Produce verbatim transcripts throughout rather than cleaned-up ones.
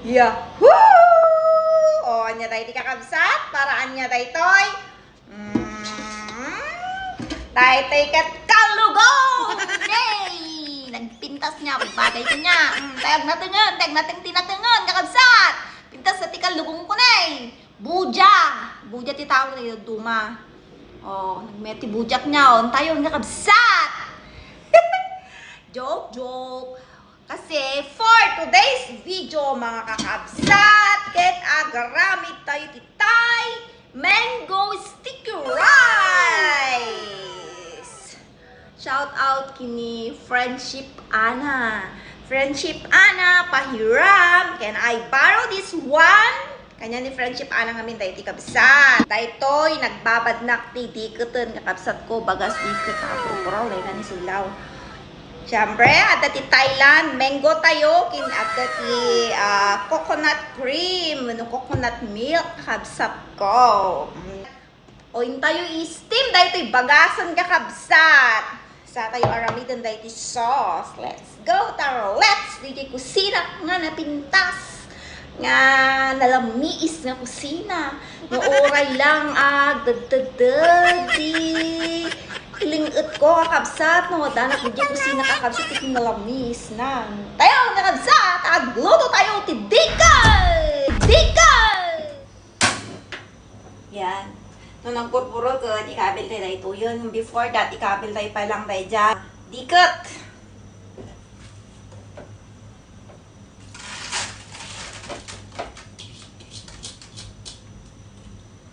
Yahoo! O, ania daytoy, kakabsat? Para ania daytoy? Mm, daytoy ket kalugong! Nay! Nagpintas nga, bagay ko nga. Mm, tay agnatengen, tay agnatengen ti natengen, kakabsat! Pintas ti kalugongko, nay! Budia! Budia ti tao na yun, duma. O, nagmeti budiak nga, o, tayo, kakabsat! Joke, joke. Kasi for today's video, mga kakabsat, ket agaramid tayo ti Thai mango sticky rice. Shout out kini Friendship Ana. Friendship Ana, pahiram. Can I borrow this one? Kanian ni Friendship Ana ngamin daytoy, kabsat. Daytoy, nagbabadnak ti diketen, kakabsat ko, bagas diket, apurpuraw, dayta ni silaw. Siyempre, adda ti Thailand mango tayo, ken adda ti, ah, coconut cream, wenno coconut milk, kabsat ko. Mm. O, intayo i-steam daytoy bagasen, kakabsat. Sa tayo aramiden daytoy sauce. Let's go, tara. Let's, daytoy kusina nga napintas. Nga nalamiis nga kusina. Nga uray lang agdagdagdag ti iling-et ko, kakabsat, no? Danak daytoy kusina, kakabsat, ti nalamiis na. Tayo, kakabsat, agluto tayo ti dikay! Dikay! Yan. No nagpurpuro ka, ikabil tayo daytoyen. Before that, ikabil tayo pa lang daydiay. Diket!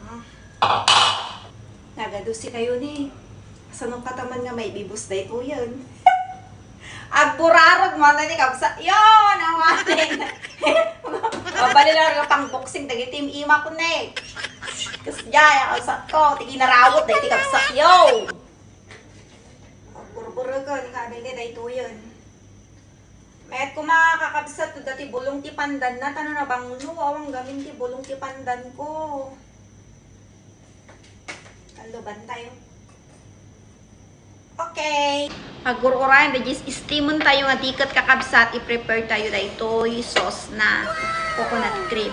Ah. Nagadusi kayo ni. Sano ka taman nga maibibus daytoyen? Agburarod mo na ni kabsat. Yo, nawanin. Mabali lang nga pang boxing, dagiti ima ko ni. Kas jay, ang sakto, tigi narawot, dagiti kabsat, yo. Agburburo ko, ni kabil ni daytoyen. Met ko makakabsat, to dati bulong ti pandan na, tano na banglo, awang gamin ti bulong ti pandan ko. Kaldo, bantay. Okay. Pagururayan, daydiay steamen tayo nga diket, kakabsat, i-prepare tayo daytoy sauce na coconut cream.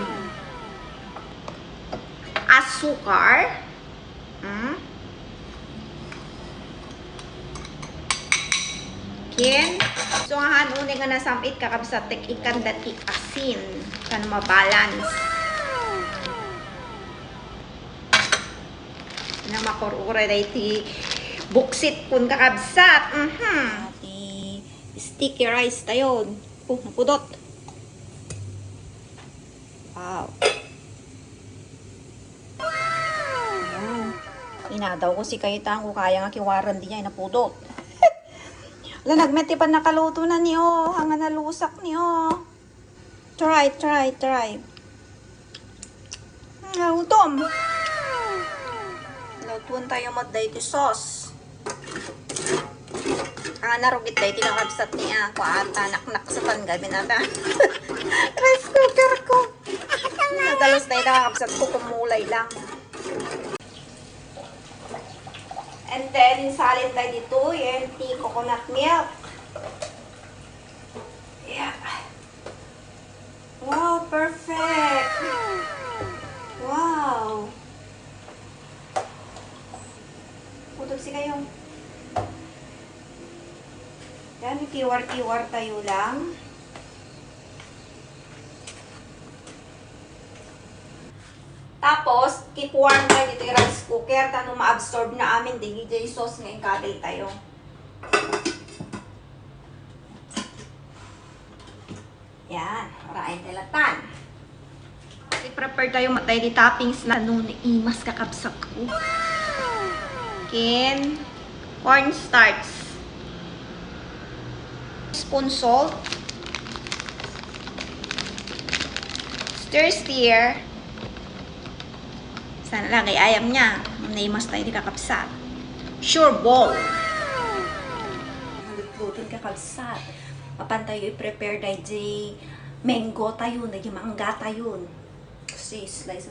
Asukar. Hmm? Ken, so, nga han, unay nga nasam-it, kakabsat, tek-ikan dati asin. Kan mabalance. Na makur-ura daytoy buksit kun kakabsat. Mhm. Ti sticky rice tayo. Oh, napudot. Wow. Ayan. Inadaw ko si kayo tango, kaya nga kiwaran di niya, napudot. Ala, nagmeti pa nakaluto na ni, oh. Hanga nalusak ni, oh. Try, try, try. Mm, utom. Lutuan tayo mo daytoy sauce. Ang narugit daytoy kakabsat ni ako ata, naknak sa panggabi na ta. Rice cooker ko. Nadalas daytoy kakabsat ko, kumulay lang. And then, insalin tayo dito, yan, ti coconut milk. Yeah. Wow, perfect! Wow! Putog si kayo. Yan, kiwar-kiwar tayo lang. Tapos, kipuan tayo dito yung rice cooker, tano ma-absorb na amin, digi dyan yung sauce nga ikabil tayo. Yan, orain tayo latan. I-prepare tayo, matay di toppings na no imas kakabsat ko. Ken, cornstarch. Spoon salt. Stir, stir. Sana lagi ayam niya. Naimas tayo di kakabsat. Sure ball. Lutlutin kakabsat. Mapan tayo i-prepare daydi mango tayo, daydi mangga tayo. Kasi slice.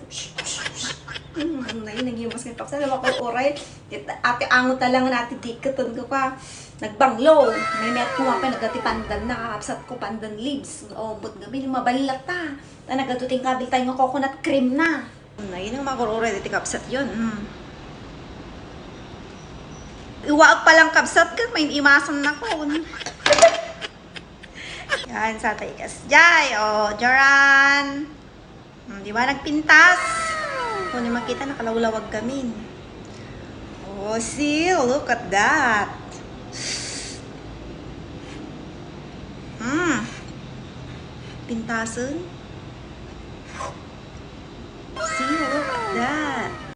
Hmm, nay, nagimas nga kapsat. Alam ko, oray. Ket ati angot na lang nga ati diketen ko ka. Nagbanglo. May met ko mapay nagati pandan na, kakabsat ko pandan leaves. O, but gabi, mabalin latta. Ta nagadu ti kabil tayo nga coconut cream na. Nay, nga makururay ti kapsat yon. Hmm. Iwaag pa lang kapsat ket may imasan na ko. Yan, sa tayo kas. Jay, o, Joran. Hmm, di ba nagpintas? Kung niyo makita, nakalawlawag kami. Oh, see, look at that. Hmm. Pintasen. See, look at that.